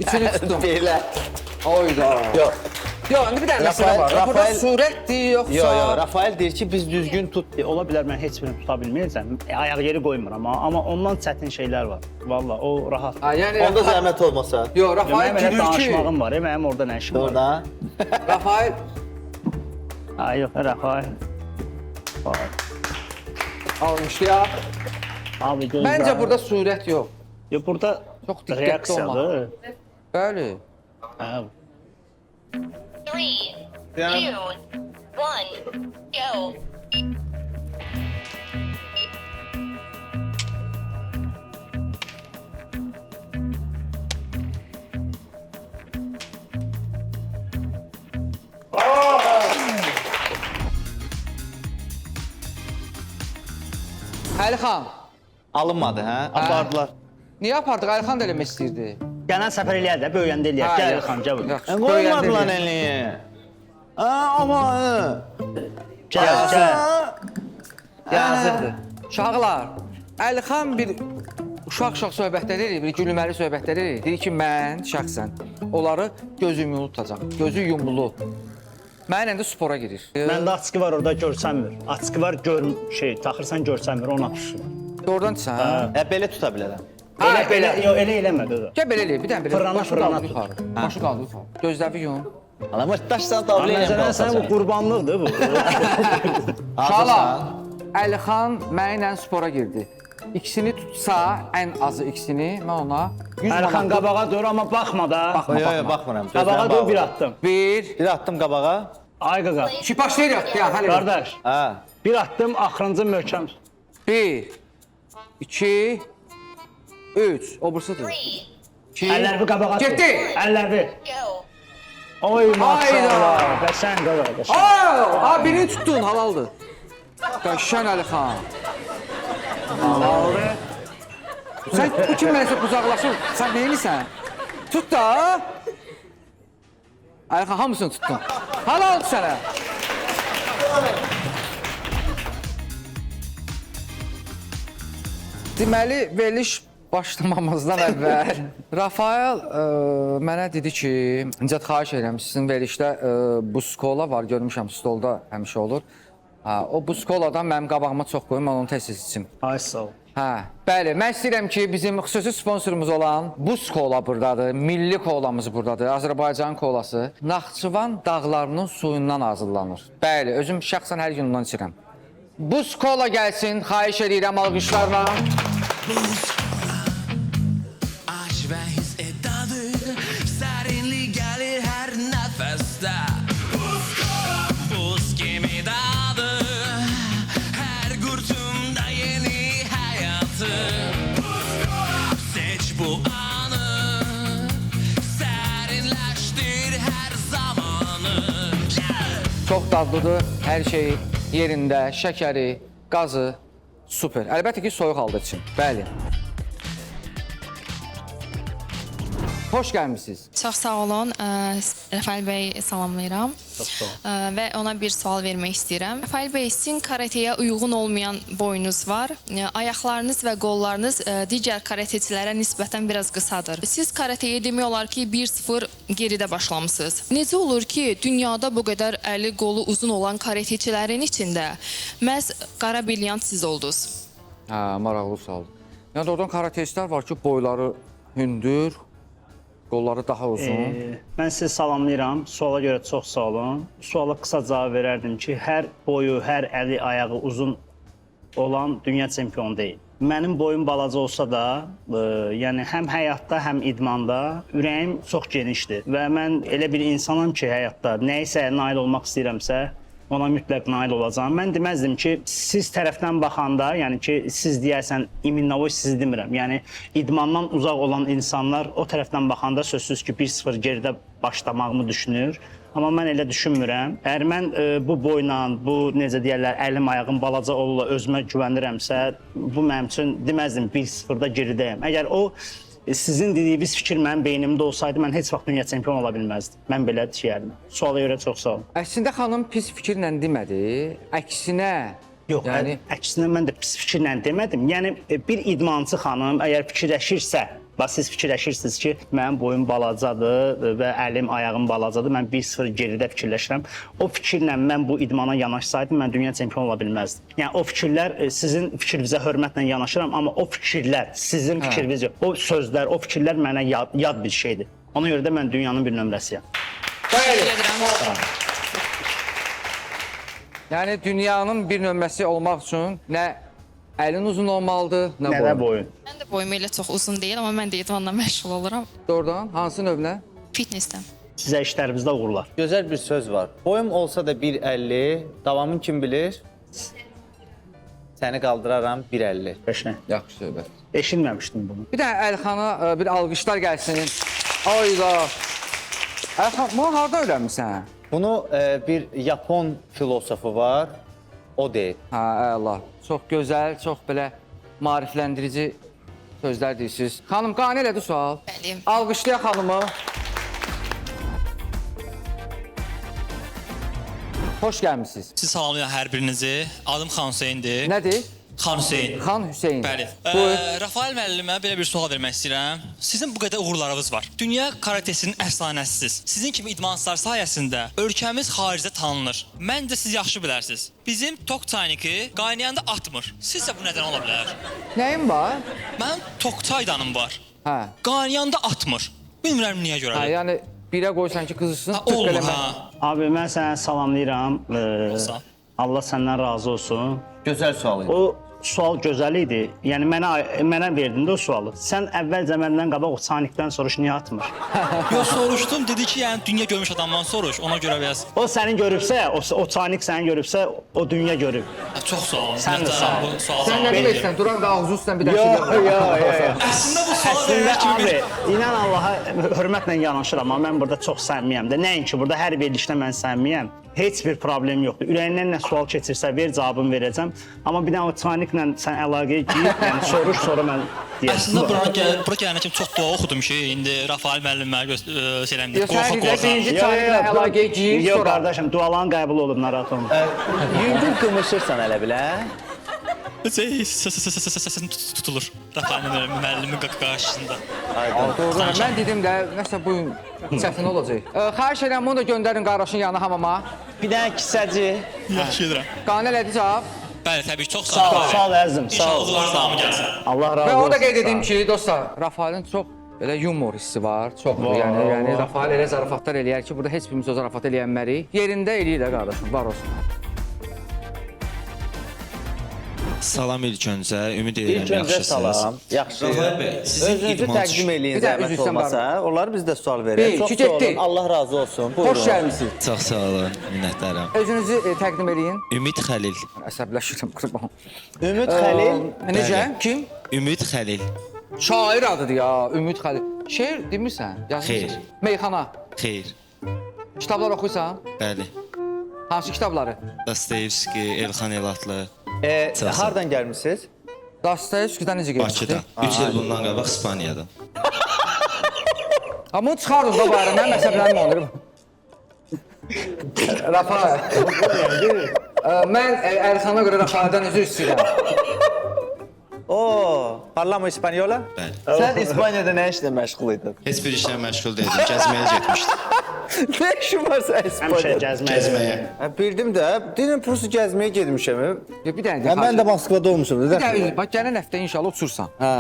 Üçünü tutdum. Belə. Oyda. Yox. Yox, indi bir dənə məsələ var. Rafael- Burada surətdir yoxsa? Yox, yox, Rafael deyir ki, biz düzgün tut. Ola bilər mən heç birini tuta bilməyəcəm. Ayaq yeri qoymuram amma ondan çətin şeylər var. Valla o rahat. Ha, yəni Onda zəhmət olmasa. Yox, Rafael Mənim elə gülür ki, danışmağım var, mənim orada nə işim var? Doğrudan. Rafael Ay yox, Rafael. Vay. almışdı ya. Abi gözlə. Məncə burada surət yox. Yox, burada Çox diqqətli reaksiyadır. Bəli. Hə. 3, 2, 1, go. Əlixan, Alınmadı, hə? Apardılar. niyə apardıq? Əlixan da eləmək istəyirdi. Gələn səfər eləyər də, böyüyəndə eləyər. Gəl Elxan, gəl. bura. Yaxşı, Qoymadılar böyüyəndə eləyə. Amma. Gəl, gəl. Yazıqdır. Uşaqlar, Əlixan bir uşaq-uşaq söhbətlər eləyir, bir gülməli söhbətlər eləyir. Deyir ki, mən şəxsən onları gözü yumulu tutacam. Gözü yumulu. Mənlə də spora girir. Məndə açqı var orada görsənmir. Açqı var gör şey taxırsan görsənmir ona tutsun. Doğrudan sən? Hə, belə tuta bilərəm. Elə belə, yox elə eləmə qıza. Gəl belə eləyir, bir dənə belə. Fırlana, Başı fırlana qaldır tut. yuxarı. Başı qaldır yuxarı. Gözləri yum. Amma daşsan tabla ilə Məsələn sən bu qurbanlıqdır bu. Uşaqlar, Əlixan mənlə spora girdi. İkisini tutsa, ən azı ikisini mən ona 100 Əlxan manat. qabağa dur amma baxma da. Baxma, Yox, yox, baxma. baxmıram. Qabağa dur bir addım. Bir, Bir attım qabağa. Ay qaqa. iki başlayırıq. Ya, hələ. Qardaş, Hə. bir addım axırıncı möhkəm. Bir, iki, üç. O bursadadır. 3, İki. Əlləri qabağa tut. Getdi. Əlləri. go. Oy maşallah. Qəşəng qaqa, qəşəng. Aa, aa, birini tutdun, halaldır. Qəşəng Əlixan. Halaldır. Sən bu kim mənsə qucaqlaşır? Sən neynirsən? Tut da. Əlixan hamısını tutdun. Halaldır sənə. Deməli, veriliş başlamamızdan əvvəl Rafael mənə dedi ki, Nicat xahiş edirəm, sizin verilişdə buskola var, görmüşəm stolda həmişə olur. Ha, o buskoladan mənim qabağıma çox qoyun, mən onu tez-tez içim. Ay sağ ol. Hə, bəli, mən istəyirəm ki, bizim xüsusi sponsorumuz olan Buz Kola buradadır, milli kolamız buradadır, Azərbaycan kolası. Naxçıvan dağlarının suyundan hazırlanır. Bəli, özüm şəxsən hər gün ondan içirəm. Buz Kola gəlsin, xahiş edirəm alqışlarla. Aşk ve his edadır Serinlik gelir her nefeste Buz kimi dadı Her gurtumda yeni hayatı Seç bu anı Serinleştir her zamanı Yeah! Çox dadlıdır, hər şey yerində, şəkəri, qazı super. Əlbəttə ki, soyuq halda için. Bəli. Xoş gəlmisiniz. Çox sağ olun. Rafael bəy salamlayıram. Çox sağ ol. Və ona bir sual vermək istəyirəm. Rafael bəy, sizin karateyə uyğun olmayan boyunuz var. Ayaqlarınız və qollarınız digər karateçilərə nisbətən biraz qısadır. Siz karateye demək olar ki, 1-0 geridə başlamısınız. Necə olur ki, dünyada bu qədər əli qolu uzun olan karateçilərin içində məhz qara brilyant siz oldunuz? Hə, maraqlı sual. Yəni doğrudan karateçilər var ki, boyları hündür, qolları daha uzun. Mən sizi salamlayıram. Suala görə çox sağ olun. Suala qısa cavab verərdim ki, hər boyu, hər əli, ayağı uzun olan dünya çempionu deyil. Mənim boyum balaca olsa da, yəni həm həyatda, həm idmanda ürəyim çox genişdir və mən elə bir insanam ki, həyatda nəyisə nail olmaq istəyirəmsə, Ona mütləq nail olacağam. Mən deməzdim ki, siz tərəfdən baxanda, yəni ki, siz deyərsən, iminavoy sizi demirəm. Yəni idmandan uzaq olan insanlar o tərəfdən baxanda sözsüz ki, 1-0 geridə başlamağımı düşünür. Amma mən elə düşünmürəm. Əgər mən bu boyla, bu necə deyərlər, əlim ayağım balaca olla özümə güvənirəmsə, bu mənim üçün deməzdim 1-0-da geridəyəm. Əgər o sizin dediyiniz fikir mənim beynimdə olsaydı, mən heç vaxt dünya çempionu ola bilməzdim. Mən belə deyərdim. Suala görə çox sağ olun. Əslində xanım pis fikirlə demədi, əksinə. Yox, yəni əksinə mən də pis fikirlə demədim. Yəni bir idmançı xanım əgər fikirləşirsə, bax siz fikirləşirsiniz ki, mənim boyum balacadır və əlim, ayağım balacadır, mən 1-0 geridə fikirləşirəm. O fikirlə mən bu idmana yanaşsaydım, mən dünya çempionu ola bilməzdim. Yəni o fikirlər sizin fikrinizə hörmətlə yanaşıram, amma o fikirlər, sizin fikriniz yox, o sözlər, o fikirlər mənə yad bir şeydir. Ona görə də mən dünyanın bir nömrəsiyəm. Bəli. Yəni dünyanın bir nömrəsi olmaq üçün nə əlin uzun olmalıdır, nə boyun. Nə də boyun. Mən də boyum elə çox uzun deyil, amma mən də idmanla məşğul oluram. Doğrudan, hansı növlə? Fitnessdən. Sizə işlərimizdə uğurlar. Gözəl bir söz var. Boyum olsa da 1.50, davamın kim bilir? Səni qaldıraram 1.50. Qəşəng. Yaxşı söhbət. Eşitməmişdim bunu. Bir də Əlxana bir alqışlar gəlsin. Ayda. Əlxan, bunu harda öyrənmisən? Bunu bir Yapon filosofu var, o deyib. Hə, əla. Çox gözəl, çox belə maarifləndirici sözlər deyirsiniz. Xanım, qane elədi sual. Bəli. Alqışlayaq xanımı. Xoş gəlmisiniz. Siz salamlayıram hər birinizi. Adım Xan Hüseyndir. Nədir? Xan Hüseyn. Xan Hüseyn. Bəli. Rafael müəllimə belə bir sual vermək istəyirəm. Sizin bu qədər uğurlarınız var. Dünya karatesinin əfsanəsisiz. Sizin kimi idmançılar sayəsində ölkəmiz xaricdə tanınır. Məncə siz yaxşı bilərsiniz. Bizim Toktaynik'i qaynayanda atmır. Sizcə bu nədən ola bilər? Nəyim var? Mənim Toktaydanım var. Hə. Qaynayanda atmır. Bilmirəm niyə görə. Hə, yəni birə qoysan ki, qızışsın, tık olmur, eləmə. hə. Abi, mən sənə salamlayıram. Allah səndən razı olsun. Gözəl sual idi. O sual gözəl idi. Yəni mənə verdin də o sualı. Sən əvvəlcə məndən qabaq o Sanikdən soruş, niyə atmır? Yox, soruşdum, dedi ki, yəni dünya görmüş adamdan soruş, ona görə biraz. O səni görübsə, o Sanik səni görübsə, o dünya görüb. Çox sağ olun. Sən də sağ ol. Sən nə deməksən, duran da ağzı üstdən bir dənə Yox, yox, yox. Əslində bu suala Əslində vermək kimi abi, bir... inan Allaha hörmətlə yanaşıram, amma mən burada çox səmimiyəm də. Nəinki burada hər verilişdə mən səmimiyəm. Heç bir problem yoxdur. Ürəyindən nə sual keçirsə ver, cavabını verəcəm. Amma bir dənə o Saniklə sən əlaqəyə gir, yəni soruş, sonra mən deyərəm. Əslində bura gələnə kimi çox dua oxudum ki, indi Rafael müəllim mənə eləmdi. Yox, sən Qorxa-qorxa. birinci Saniklə əlaqəyə gir, Yox, sonra. qardaşım, duaların qəbul olub, narahat olma. Yüngül qımışırsan elə bilə. Səsim tutulur Rafael müəllimin qarşısında. Doğru. Mən dedim də, nəsə bu gün çətin olacaq. Xahiş edirəm, bunu da göndərin qardaşın yanına hamama. Bir dənə kisəci. Yaxşı edirəm. Qane elədi cavab. Bəli, təbii ki, çox sağ ol. Sağ ol əzizim, sağ İnşallah ol. uğurların davamı gəlsin. Allah razı Və olsun. onu da qeyd edim ki, dostlar, Rafaelin çox belə yumor hissi var, çoxdur. Yəni Rafael elə zarafatlar eləyər ki, burada heç birimiz o zarafat eləyənmərik. Yerində eləyir də qardaşım, var olsun. Salam ilk öncə, ümid edirəm İlk öncə yaxşısınız. salam. Yaxşı. Rafael bəy, sizin Özünüzü idmançı... təqdim eləyin Bir də zəhmət üzr istəyirəm, olmasa. Onları biz də sual verək. Bir, Çox iki, sağ olun. getdi. Allah razı olsun. Buyurun. Xoş gəlmisiniz. Çox sağ olun, minnətdaram. Özünüzü təqdim eləyin. Ümid Xəlil. Əsəbləşirəm, qurban. Ümid Xəlil. Necə? Kim? Ümid Xəlil. Şair adıdır ya, Ümid Xəlil. Şeir demirsən? Yazmısan? Xeyr. Meyxana. Xeyr. Kitablar oxuyursan? Bəli. Hansı kitabları? Dostoyevski, Elxan Elatlı. Hardan gəlmisiniz? Dostoyevskidən necə gəlmisiniz? Bakıdan. 3 il bundan qabaq İspaniyadan. Amma onu çıxardın da bayram, mənim əsəblənmə onu. Rafael. Mən Əlxana görə Rafaeldən üzr istəyirəm. O, parlamo İspanyola? Bəli. Sən İspaniyada nə işlə məşğul idin? Heç bir işlə məşğul deyildim, gəzməyə getmişdim. Nə işin var sən İspaniyada? Həmişə gəzməyə. Gəzməyə. Bildim də, dedim prosta gəzməyə getmişəm. Yox, bir dənə də. Mən də Moskvada olmuşum. Bir dənə, bax gələn həftə inşallah uçursan. Hə.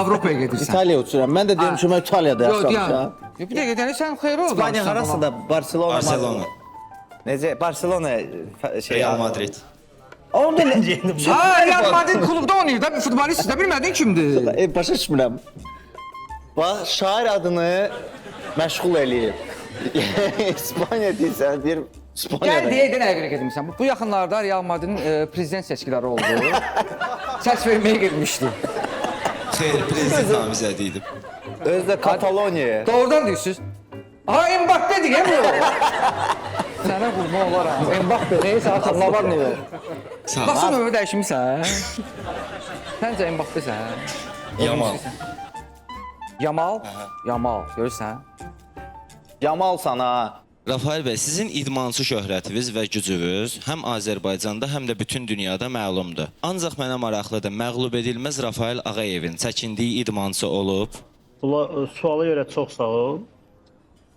Avropaya gedirsən. İtaliyaya uçuram. Mən də deyim ki, mən İtaliyada yaşamışam. Yox, bir dəqiqə, yəni sən xeyir oldu. İspaniya harasında? Barselona. Barselona. Necə? Barselona şey. Real Madrid. Onu da nə? Ha, Real Madrid klubda oynayır da, bir futbolist də bilmədin kimdir. Başa düşmürəm. Bax, şair adını məşğul eləyib. İspaniya deyirsən, deyir, Gəl deyə də nəyə görə getmirsən? Bu yaxınlarda Real Madridin prezident seçkiləri oldu. Səs verməyə getmişdi. Xeyr, prezident namizədi idim. Özü də Kataloniyaya. Doğrudan deyirsiniz. Ha, Mbappe deyəm bu. Sənə qurban olaram. Mbappe neysə artıq nə var nə yox. Sağ ol. Nasıl növbə dəyişmisən? Səncə Mbappesən? Yamal. Yamal? Yamal, görürsən? Yamalsan ha. Rafael bəy, sizin idmançı şöhrətiniz və gücünüz həm Azərbaycanda, həm də bütün dünyada məlumdur. Ancaq mənə maraqlıdır, məğlub edilməz Rafael Ağayevin çəkindiyi idmançı olub? Suala görə çox sağ ol.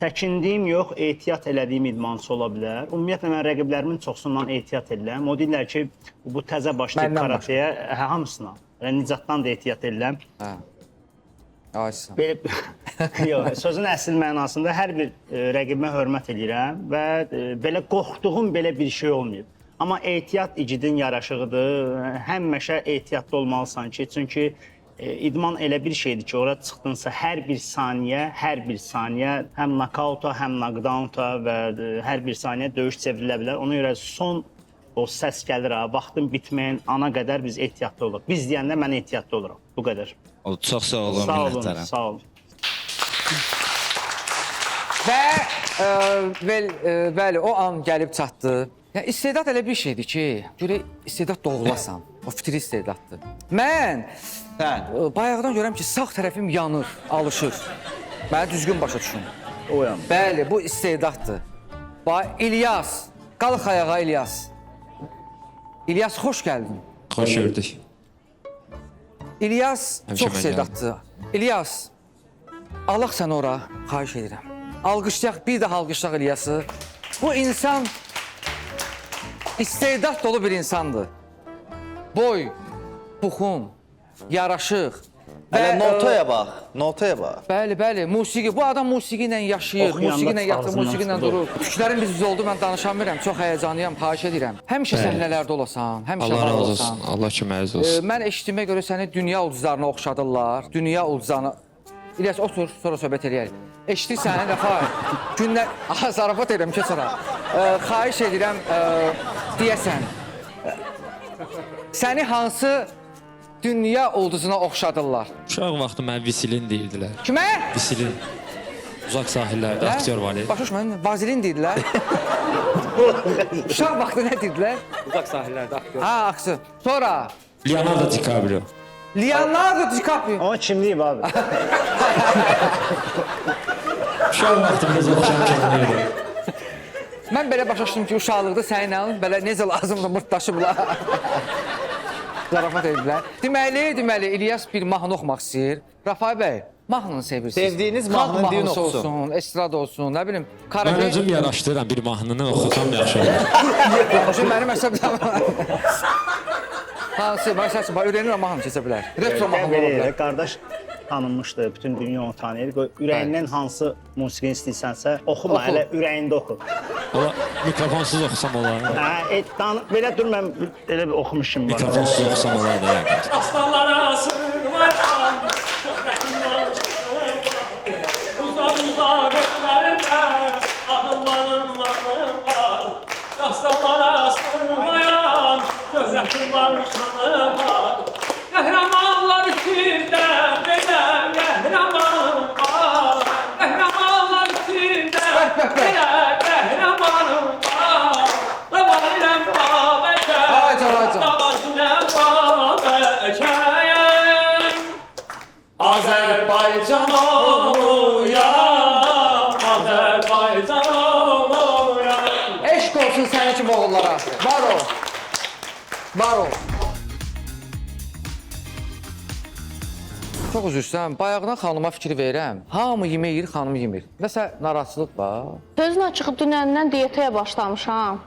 Çəkindiyim yox, ehtiyat elədiyim idmançı ola bilər. Ümumiyyətlə mən rəqiblərimin çoxsundan ehtiyat edirəm. O deyirlər ki, bu təzə başlayıb karatəyə, hə, hamısına. Elə Nicatdan da ehtiyat edirəm. Hə. Aysan. Belə yox, sözün əsl mənasında hər bir rəqibimə hörmət eləyirəm və belə qorxduğum belə bir şey olmayıb. Amma ehtiyat igidin yaraşığıdır. Həmişə ehtiyatlı olmalısan ki, çünki idman elə bir şeydir ki, ora çıxdınsa hər bir saniyə həm nokauta, həm knockdownta və hər bir saniyə döyüş çevrilə bilər. Ona görə son o səs gəlir ha, vaxtın bitməyən ana qədər biz ehtiyatlı oluruq. Biz deyəndə mən ehtiyatlı oluram. Bu qədər. Çox sağ olun, Sağ olun, minnətdaram. sağ olun. Və bəli, o an gəlib çatdı. Ya, istedad elə bir şeydir ki, görək istedad doğulasan. O fitri istedaddır. Mən bayaqdan görürəm ki, sağ tərəfim yanır, alışır. Mənə düzgün başa düşün. O yanır. Bəli, bu istedaddır. Bax, İlyas, qalx ayağa İlyas. İlyas, xoş gəldin. Xoş gördük. İlyas Həmişə çox mən istedaddır. İlyas, alaq sən ora, xahiş edirəm. Alqışlayaq, bir daha alqışlayaq İlyası. Bu insan istedad dolu bir insandır. Boy, buxun, yaraşıq. Hələ notaya bax, notaya bax. Bəli, bəli, musiqi. Bu adam musiqi ilə yaşayır, musiqi ilə yatır, musiqi ilə durur. Tüklərim biz oldu, mən danışamıram. Çox həyəcanlıyam, xahiş edirəm. Həmişə səhnələrdə olasan, həmişə Allah var razı olasan. olsun. Allah köməyiniz olsun. Mən eşitdiyimə görə səni dünya ulduzlarına oxşadırlar. Dünya ulduzlarına. İlyas, otur, sonra söhbət eləyərik. Eşidirsən, Rəfail? Günlər... Aha, zarafat edirəm, keç ora. Xahiş edirəm, deyəsən. Səni hansı dünya ulduzuna oxşadırlar? Uşaq vaxtı mənə Visilin deyirdilər. Kimə? Visilin. Uzaq sahillərdə aktyor var idi. Başa düşmədim, vazelin deyirdilər. Uşaq vaxtı nə deyirdilər? Uzaq sahillərdə aktyor. Ha, aktyor. Sonra? Leonardo DiCaprio. Leonardo DiCaprio. O kimliyib abi? Uşaq vaxtı biraz oxşamışam. Mən belə başa düşdüm ki, uşaqlıqda səninlə belə necə lazımdır mırtdaşıblar. Zarafat ediblər. Deməli, İlyas bir mahnı oxumaq istəyir. Rafael bəy, mahnını sevirsiniz. Sevdiyiniz mahnını deyin Xalq mahnısı oxusun. olsun, estrada olsun, nə bilim, Mən karate. özüm yaraşdırıram bir mahnını oxusam yaxşı olar. Mənim əsəb Hansı, məsəl üçün, öyrənirəm mahnı keçə bilər. Retro mahnı ola bilər. Qardaş tanınmışdı, bütün dünya onu tanıyır. Ürəyindən hansı musiqini istəyirsənsə, oxuma, Oxu. elə ürəyində oxu. Ola, mikrofonsuz oxusam olar. Hə, belə dur, mən elə bir oxumuşum. Mikrofonsuz oxusam olar da yəqin. Aslanlara sığmayan, şöhrətin var. Uzaq uzaq ellərdə ağıllanım var. Aslanlara sığmayan, şöhrətin var, şanı var. Qəhrəmanlar içində belə qəhrəmanım var. Qəhrəmanlar içində belə qəhrəmanım var. Davar ilə babəkə, davar ilə babəkəyəm. Azərbaycan oluyam, Azərbaycan oluyam. Eşq olsun sənin kimi oğullara. Var ol. Var ol. Çox üzr istəyirəm, bayaqdan xanıma fikir verirəm. Hamı yemək yeyir, xanım yemir. Nəsə narahatçılıq var. Sözün açığı dünəndən diyetaya başlamışam.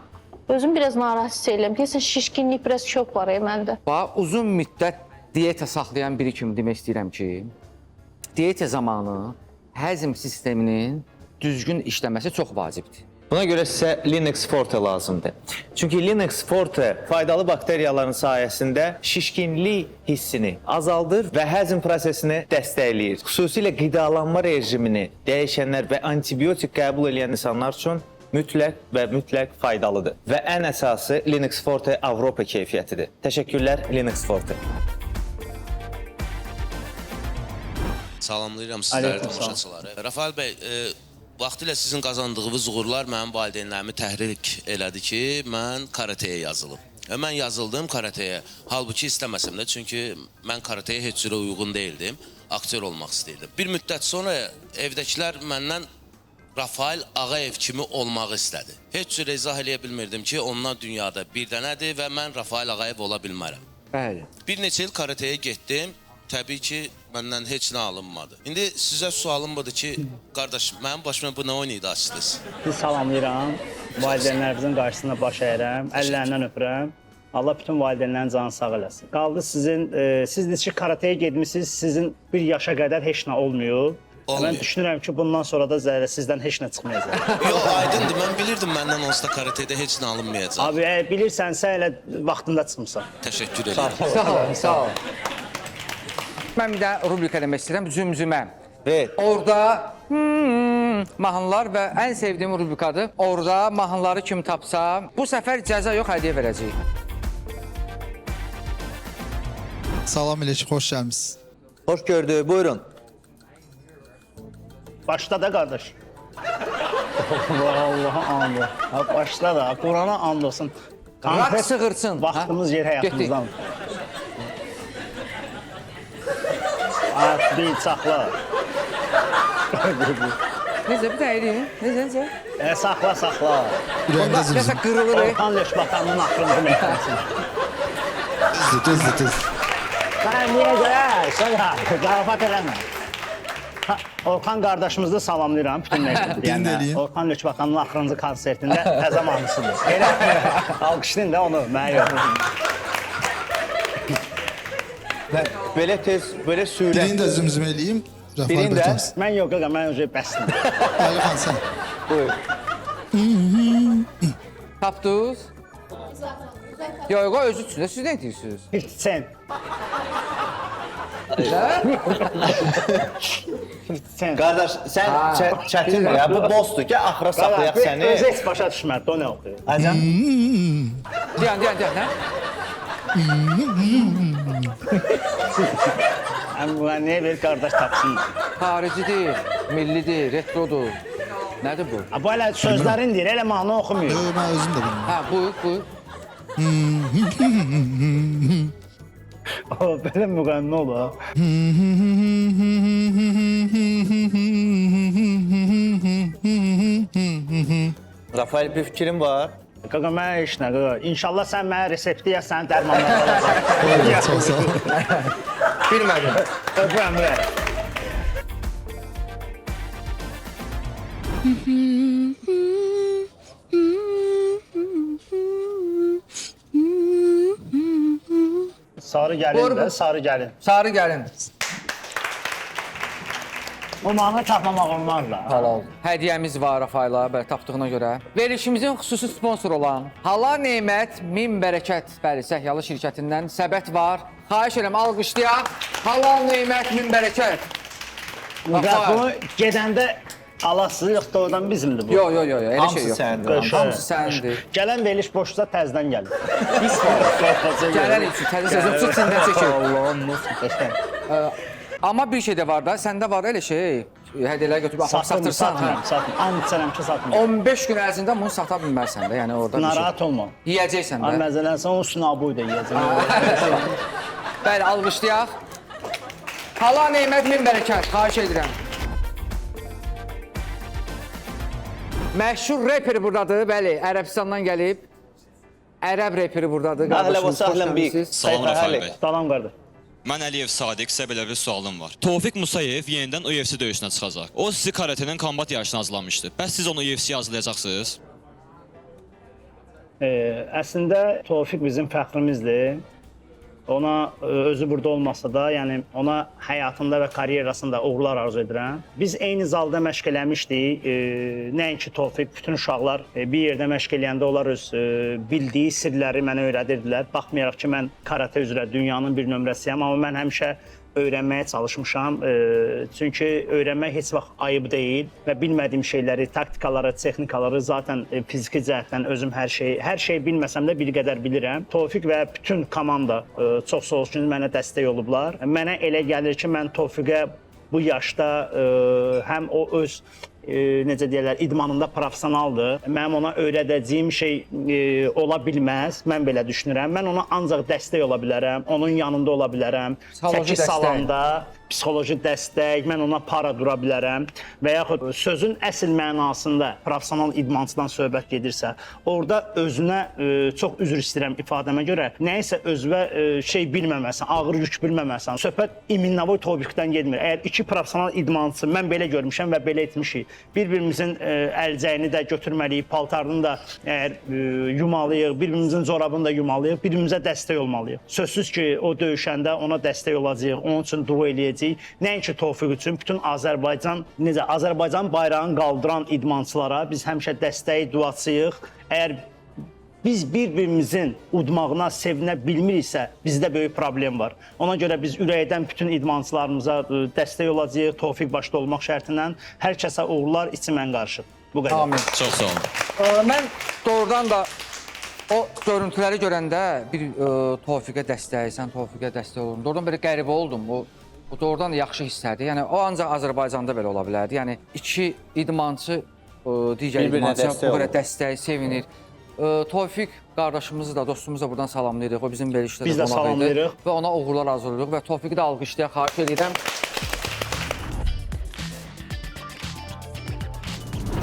Özüm biraz narahat hiss edirəm. Deyəsən şişkinlik biraz çox var məndə. Bax, uzun müddət diyeta saxlayan biri kimi demək istəyirəm ki, diyeta zamanı həzm sisteminin düzgün işləməsi çox vacibdir. Buna görə sizə Linux Forte lazımdır. Çünki Linux Forte faydalı bakteriyaların sayəsində şişkinlik hissini azaldır və həzm prosesini dəstəkləyir. Xüsusilə qidalanma rejimini dəyişənlər və antibiotik qəbul edən insanlar üçün Mütləq və mütləq faydalıdır. Və ən əsası Linux Forte Avropa keyfiyyətidir. Təşəkkürlər Linux Forte. Salamlayıram sizləri, tamaşaçıları. Rafael bəy, vaxtilə sizin qazandığınız uğurlar mənim valideynlərimi təhrik elədi ki, mən karatəyə yazılım. Və mən yazıldım karatəyə. Halbuki istəməsəm də, çünki mən karatəyə heç cürə uyğun deyildim. Aktyor olmaq istəyirdim. Bir müddət sonra evdəkilər məndən Rafael Ağayev kimi olmağı istədi. Heç cürə izah eləyə bilmirdim ki, ondan dünyada bir dənədir və mən Rafael Ağayev ola bilmərəm. Bəli. Bir neçə il karatəyə getdim. Təbii ki, məndən heç nə alınmadı. İndi sizə sualım budur ki, qardaş, mənim başıma bu nə oynaydı açdınız? Sizi salamlayıram. Valideynlərimizin qarşısında baş əyirəm, əllərindən öpürəm. Allah bütün valideynlərin canını sağ eləsin. Qaldı sizin, siz deyir ki, karatəyə getmisiniz, sizin bir yaşa qədər heç nə olmuyor. Mən düşünürəm ki, bundan sonra da zərrə sizdən heç nə çıxmayacaq. Yox, aydındır. Mən bilirdim məndən onsuz da karatədə heç nə alınmayacaq. Abi, bilirsənsə elə vaxtında çıxmısan. Təşəkkür edirəm. Sağ ol, sağ ol. Mən bir də rubrika demək istəyirəm, zümzümə. Evet. Orada mahnılar və ən sevdiyim rubrikadır. Orada mahnıları kim tapsa, bu səfər cəza yox, hədiyyə verəcəyik. Salam Elçin, xoş gəlmisiniz. Xoş gördük, buyurun. Başla da qardaş. Allaha and olsun. Başla da, Qurana and olsun. Rak sığırsın. Vaxtımız yer həyatımızdan. Bir saxla. Necə bir də eləyin? Necə? Saxla, saxla. Nəsə qırılır. Orxan Leşbatanın axırıncı mehransı. Düzdür, düzdür. Sən niyə görə? Sonra, zarafat eləmə. Orxan qardaşımızı da salamlayıram bütün məktəb. Orxan Leşbatanın axırıncı konsertində təzə mahnısıdır. Elə alqışlayın da onu, mənə yox. Belə tez, belə sürət. Birini də zümzümə eləyim. Birini də. Mən yox, qaqa, mən özü bəsdir. Ayxan, sən. Buyur. Tapdınız? Yox, yox, özü üçün də siz nə deyirsiniz? 50 cent. Nə? 50 cent. Qardaş, sən çətindir ya, bu bossdur. Gəl axıra saxlayaq səni. Özü heç başa düşmədi, o nə oxuyur. Aycan. Deyən, deyən, deyən, nə? Müğənniyə ver, qardaş tapsın. Xaricidir, millidir, retrodur. Nədir bu? Bu elə sözlərin deyir, elə mahnı oxumuyor. Yox, mən özüm də bilmirəm. Hə, buyur, buyur. Belə müğənni olur. Rafael, bir fikrim var. Qaqa, mənə heç nə, qaqa. İnşallah sən mənə resepti ya sənin dərmanları alacaq. Çox sağ ol. Bilmədim. Öpürəm, ürək. Sarı gəlin də, sarı gəlin. Sarı gəlin. O mahnı tapmamaq olmaz da. Halal. Hədiyyəmiz var Rafaela, belə tapdığına görə. Verilişimizin xüsusi sponsoru olan Halal Nemət Min Bərəkət, bəli, səhyalı şirkətindən səbət var. Xahiş edirəm, alqışlayaq. Halal Nemət Min Bərəkət. Bunu gedəndə alasız, yoxsa oradan bizimdir bu? Yox, yox, yox, elə şey yox. Hamısı sənindir. Hamısı sənindir. Gələn veriliş boşsa təzdən gəlir. Gələn üçün təzə sezon tut içindən çəkir. Allahım, Amma bir şey də var da, səndə var elə şey, hədiyyələr götürüb aparıb satırsan. Satmıram, satmıram. And içərəm ki, satmıram. 15 gün ərzində bunu sata bilmərsən də, yəni orada bir şey. Narahat olma. Yeyəcəksən də. Məzələnsən, onun üstünə abuy da yeyəcəm. Bəli, alqışlayaq. Halal Nemət Min Bərəkət, xahiş edirəm. Məşhur reper buradadır, bəli, Ərəbistandan gəlib. Ərəb reperi buradadır. Əhlə və səhlən bik. Salam Rafael bəy. Salam qardaş. Mən Əliyev Sadiq, sizə belə bir sualım var. Tofiq Musayev yenidən UFC döyüşünə çıxacaq. O sizi karatenin kombat yarışına hazırlamışdı. Bəs siz onu UFC-yə hazırlayacaqsınız? Əslində Tofiq bizim fəxrimizdir. Ona özü burada olmasa da, yəni ona həyatında və karyerasında uğurlar arzu edirəm. Biz eyni zalda məşq eləmişdik. Nəinki Tofiq, bütün uşaqlar bir yerdə məşq eləyəndə onlar öz bildiyi sirləri mənə öyrədirdilər. Baxmayaraq ki, mən karate üzrə dünyanın bir nömrəsiyəm, amma mən həmişə Öyrənməyə çalışmışam. Çünki öyrənmək heç vaxt ayıb deyil və bilmədiyim şeyləri, taktikaları, texnikaları zaten fiziki cəhətdən özüm hər şeyi bilməsəm də bir qədər bilirəm. Tofiq və bütün komanda çox sağ olsun mənə dəstək olublar. Mənə elə gəlir ki, mən Tofiqə bu yaşda həm o öz necə deyirlər, idmanında professionaldır. Mənim ona öyrədəcəyim şey ola bilməz. Mən belə düşünürəm. Mən ona ancaq dəstək ola bilərəm, onun yanında ola bilərəm. Psixoloji Çəki dəstək. salanda psixoloji dəstək, mən ona para dura bilərəm və yaxud sözün əsl mənasında professional idmançıdan söhbət gedirsə, orada özünə çox üzr istəyirəm ifadəmə görə, nəyisə özünə şey bilməməsən, ağır yük bilməməsən, söhbət iminavoy Tofiqdən getmir. Əgər iki professional idmançı, mən belə görmüşəm və belə etmişik, bir-birimizin əlcəyini də götürməliyik, paltarını da əgər yumalıyıq, bir-birimizin corabını da yumalıyıq, bir-birimizə dəstək olmalıyıq. Sözsüz ki, o döyüşəndə ona dəstək olacağıq, onun üçün dua eləyəcəyik. Nəinki Tofiq üçün, bütün Azərbaycan, necə Azərbaycan bayrağını qaldıran idmançılara biz həmişə dəstək, duacıyıq. Əgər biz bir-birimizin udmağına sevinə bilmiriksə, bizdə böyük problem var. Ona görə biz ürəkdən bütün idmançılarımıza dəstək olacağıq, Tofiq başda olmaq şərti ilə. Hər kəsə uğurlar, içi mən qarışıb. Bu qədər. Amin. Çox sağ olun. Mən doğrudan da o görüntüləri görəndə bir Tofiqə dəstək, sən Tofiqə dəstək olun. Doğrudan belə qəribə oldum. O doğrudan da yaxşı hissədir. Yəni o ancaq Azərbaycanda belə ola bilərdi. Yəni iki idmançı digər idmançıya bu qədər dəstək, sevinir. Tofiq qardaşımızı da, dostumuzu da buradan salamlayırıq. O bizim verilişdə də Biz də qonaq idi. salamlayırıq. Və ona uğurlar arzulayırıq və Tofiqi də alqışlayaq, xahiş edirəm.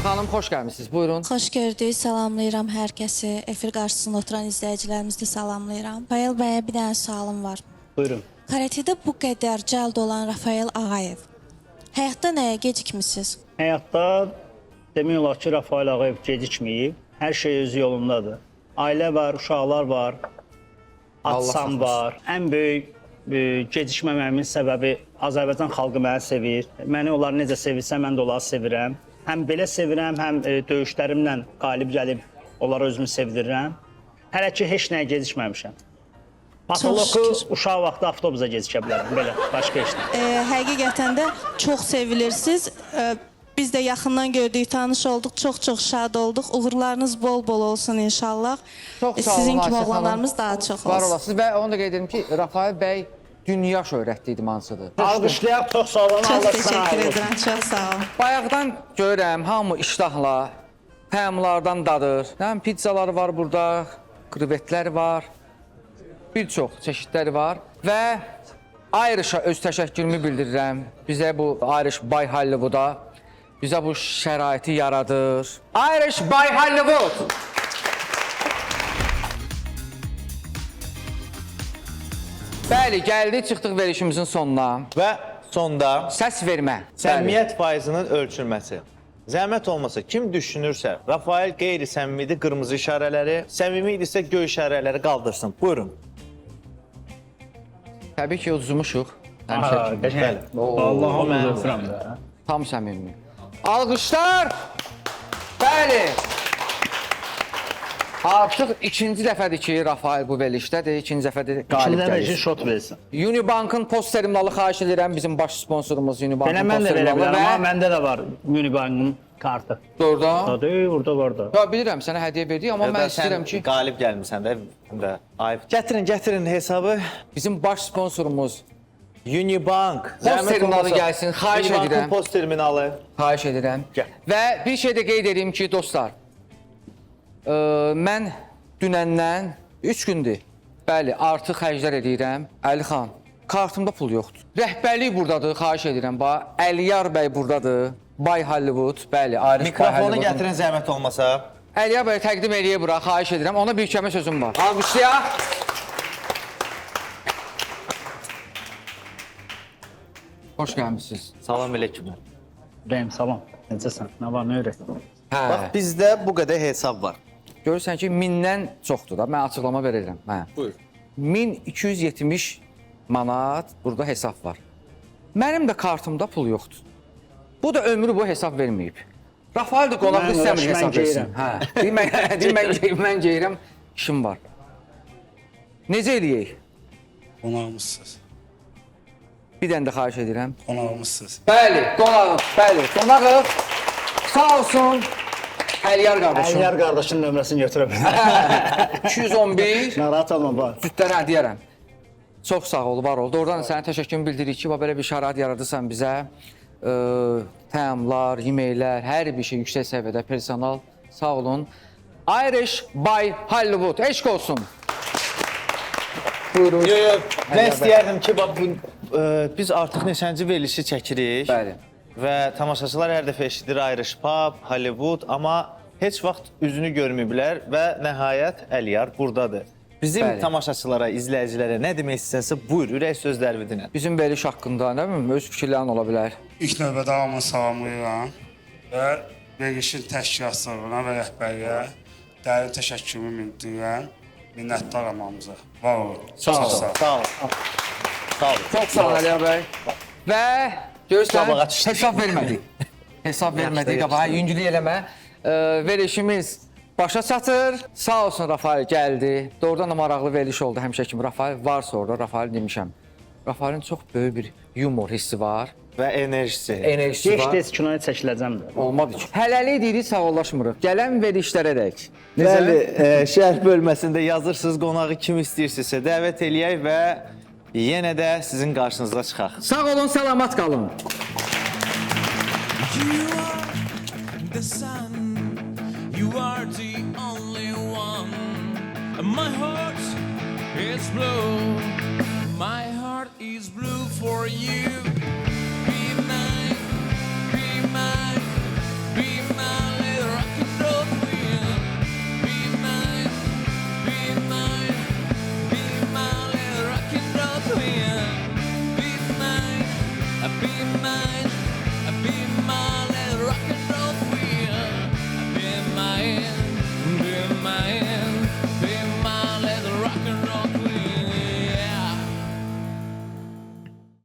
Xanım, xoş gəlmisiniz. Buyurun. Xoş gördük. Salamlayıram hər kəsi. Efir qarşısında oturan izləyicilərimizi də salamlayıram. Rafael bəyə bir dənə sualım var. Buyurun. Karatedə bu qədər cəld olan Rafael Ağayev, həyatda nəyə gecikmisiniz? Həyatda demək olar ki, Rafael Ağayev gecikməyib. Hər şey öz yolundadır. Ailə var, uşaqlar var, atsan var. Ən böyük gecikməməmin səbəbi Azərbaycan xalqı məni sevir. Məni onlar necə sevirsə, mən də onları sevirəm. Həm belə sevirəm, həm döyüşlərimlə qalib gəlib onlara özümü sevdirirəm. Hələ ki, heç nəyə gecikməmişəm. Patoloku uşaq vaxtı avtobusa gecikə bilərəm, belə, başqa heç nə. Həqiqətən də çox sevilirsiniz. Biz də yaxından gördük, tanış olduq, çox-çox şad olduq. Uğurlarınız bol-bol olsun inşallah. Çox sağ olun, Sizin kimi Ayşə xanım. oğlanlarımız daha çox Var olsun. olasınız və onu da qeyd edim ki, Rafael bəy dünya şöhrətli idmançıdır. Alqışlayaq, çox sağ olun. Çox Allah sizə təşəkkür nail olsun. edirəm, çox sağ olun. Bayaqdan görürəm, hamı iştahla təamlardan dadır. Nə pizzalar var burada, krevetlər var, bir çox çeşidləri var və Irish'a öz təşəkkürümü bildirirəm. Bizə bu Irish by Hollywood'a bizə bu şəraiti yaradır. Irish by Hollywood! Bəli, gəldik, çıxdıq verilişimizin sonuna. Və sonda səs vermə. Səmimiyyət faizinin ölçülməsi. Zəhmət olmasa kim düşünürsə, Rafael qeyri-səmimidir, qırmızı işarələri, səmimi idisə göy işarələri qaldırsın. Buyurun. Təbii ki, uduzmuşuq. Qəşəng. Vallahi mən öpürəm də. Tam səmimi. Alqışlar! Bəli. Artıq ikinci dəfədir ki, Rafael bu verilişdədir. İkinci dəfədir qalib İkinci dəfə gəlir. ki, şot versin. Unibankın post terminalı xahiş edirəm. Bizim baş sponsorumuz Unibankın Belə mən post də verə terminalı bilərəm, və amma məndə də var Unibankın kartı. Doğrudan? Tabii, orada var da. Ya bilirəm sənə hədiyyə verdik, amma mən istəyirəm ki, qalib gəlmisən də, həm də ayıb. Gətirin, gətirin hesabı. Bizim baş sponsorumuz Unibank. Post Zəhmət terminalı olmasa, gəlsin, xahiş Unibankın edirəm. post terminalı. Xahiş edirəm. Və bir şey də qeyd edeyim ki, dostlar, mən dünəndən 3 gündür, bəli, artıq xərclər edirəm. Əlixan, kartımda pul yoxdur. Rəhbərlik buradadır, xahiş edirəm. Bax, Əliyar bəy buradadır. Bay Hollywood, bəli, Arif Bay Mikrofonu Hollywoodun. gətirin zəhmət olmasa. Əliyar bəy təqdim eləyir bura, xahiş edirəm. Ona bir kəlmə sözüm var. Alqışlayaq. Xoş gəlmisiniz. Salam aleyküm. Bəyim, salam. Necəsən? Nə var, nə öyrət? Hə. Bax bizdə bu qədər hesab var. Görürsən ki, 1000-dən çoxdur da. Mən açıqlama verirəm. Hə. Buyur. 1270 manat burada hesab var. Mənim də kartımda pul yoxdur. Bu da ömrü bu hesab verməyib. Rafael də qonaqlı Mən istəmir uğraş, hesab mən versin. geyirəm. Hə. Deyir, mən, mən, mən geyirəm, işim var. Necə eləyək? Qonağımızsınız. Bir dənə də xahiş edirəm. Qonağımızsınız. Bəli, qonağıq, bəli, qonağıq. Sağ olsun. Əliyar qardaşım. Əliyar qardaşın nömrəsini götürə bilər. 211. Narahat olma bax. Cütlərə deyərəm. Çox sağ ol, var ol. Doğrudan da sənə təşəkkürümü bildiririk ki, bax belə bir şərait yaradırsan bizə. Təamlar, yeməklər, hər bir şey yüksək səviyyədə personal. Sağ olun. Irish by Hollywood. Eşq olsun. Buyurun. Yo, yo, mən istəyərdim ki, bax bu biz artıq neçənci verilişi çəkirik. Bəli. Və tamaşaçılar hər dəfə eşidir Irish pub, Hollywood, amma heç vaxt üzünü görməyiblər və nəhayət Əliyar burdadır. Bizim Bəli. tamaşaçılara, izləyicilərə nə demək istəsənsə, buyur, ürək sözlərimi dinlə. Bizim veriliş haqqında nə bilim öz fikirlərin ola bilər. İlk növbədə hamını salamlayıram və verilişin təşkilatçılığına və rəhbərliyə dərin təşəkkürümü bildirirəm. Minnətdaram hamınıza. Var olun. Sağ ol. Çox sağ olun. Sağ ol. Sağ ol. Çox sağ ol Əliyar bəy. Və görürsən, Qabağa düşdük. hesab vermədik. Hesab vermədik, qabağa yüngüllük eləmə. Verilişimiz başa çatır. Sağ olsun Rafael gəldi. Doğrudan da maraqlı veriliş oldu həmişə kimi. Rafael varsa orada, Rafael demişəm. Rafaelin çox böyük bir yumor hissi var. Və enerjisi. Enerjisi var. Gec-tez kinoya çəkiləcəm də. Olmadı ki. Hələlik deyirik, sağollaşmırıq. Gələn verilişlərə dək. Bəli, şərh bölməsində yazırsınız, qonağı kim istəyirsinizsə dəvət eləyək və yenə də sizin qarşınıza çıxaq. Sağ olun, salamat qalın. You are the sun, you are the only one. My heart is blue, my heart is blue for you.